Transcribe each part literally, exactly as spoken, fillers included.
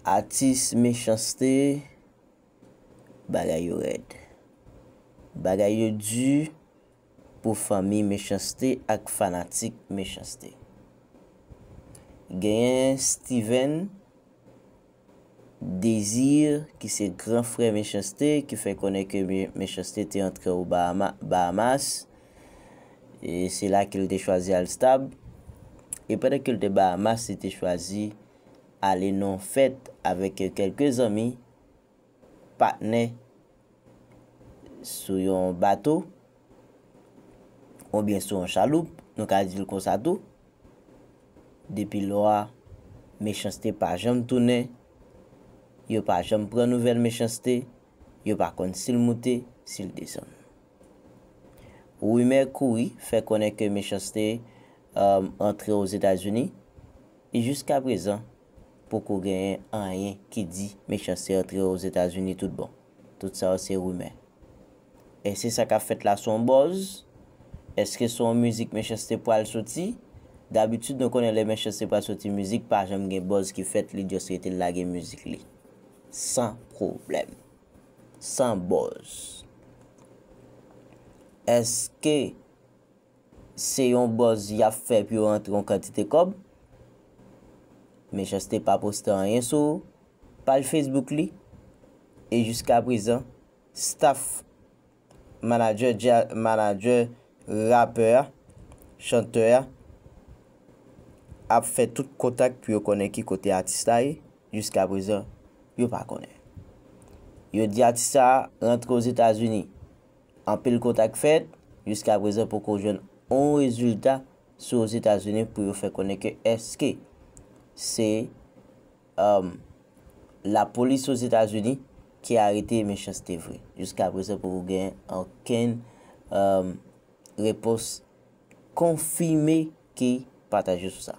Atis Mechanste, bagay yo rèd. Bagay yo di pou fanmi Mechanste ak fanatik Mechanste. Genyen Steven Désir, ki se gran frè Mechanste, ki fè konnen ke Me-, Mechanste te antre o Bahama-, Bahamas. E se la ke l te chwazi al stab. E pandan ke l te Bahamas, li te chwazi ale nan yon fèt avèk kèlke zanmi, patnè, sou yon bato, oubyen sou yon chaloup, nou ka di l konsa tou. Depi lò a, Mechanste pa janm tounen, yo pa janm pran nouvèl Mechanste, yo pa konn si l moute, si l desann. Rimè kouri fè konnen ke Mechanste, um, antre Ozetazini, e jiskaprezan, poko genyen anyen ki di Mechanste antre Ozetazini tout bon. Tout sa yo se rimè. Èske sa k ap fèt la se yon buzz? Èske se yon mizik Mechanste pral soti? Dabitid, nou konnen lè Mechanste pral soti mizik, pa janm gen buzz ki fèt, li just rete l lage mizik li. San pwoblèm. San buzz. Èske se yon buzz y ap fè pou yo rantre yon kantite kòb? Mechanste pa poste anyen sou paj Facebook li. E jiskaprezan, staff, manadjè, dja-, manadjè rapè a, chantè a, ap fè tout kontak pou yo konnen ki kote atis la ye. Jiskaprezan, yo pa konnen. Yo di atis sa a rantre Ozetazini. Anpil kontak fèt, jiskaprezan poko jwenn yon rezilta sou Ozetazini pou yo fè konnen ke èske se, um, lapolis Ozetazini ki arete Mechanste vre. Jiskaprezan poko gen okenn, um, repons konfime ki pataje sou sa.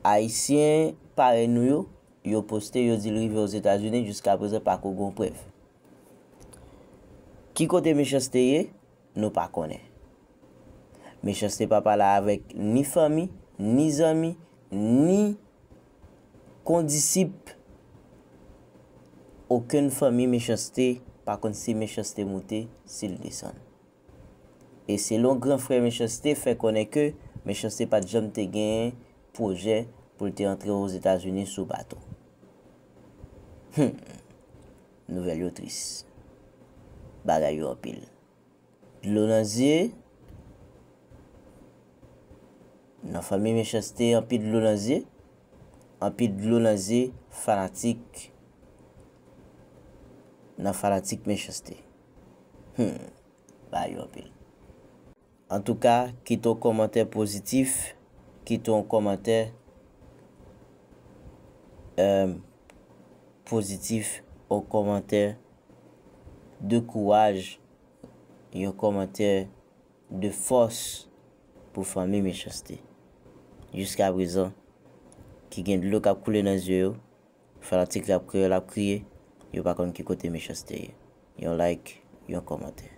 Ayisyen parèy nou yo, yo poste, yo di l rive Ozetazini, jiskaprezan pako gen prèv. Ki kote Mechanste ye? Nou pa konnen. Mechanste pa pale avèk ni fanmi, ni zanmi, ni kondisip. Okenn fanmi Mechanste pa konn si Mechanste moute, si l desann. E selon gran frè Mechanste fè konnen ke Mechanste pa t janm te gen pwojè pou l te antre Ozetazini sou bato. Hmm. Nouvèl yo tris. Bagay yo anpil. Dlo nan zye. Nan fanmi Mechanste, anpil dlo nan zye. Anpil dlo nan zye fanatik. Nan fanatik Mechanste. Hmm. Bagay yo anpil. Antouka, kite yon kòmantè pozitif, kite yon kòmantè, euh, pozitif, yon kòmantè de kouraj, yon kòmantè de fòs pou fanmi Mechanste. Jiskaprezan, ki gen dlo k ap koule nan zye yo, fanatik Rap Kreyòl ap kriye, yo pa konn ki kote Mechanste ye. Yon like, yon kòmantè.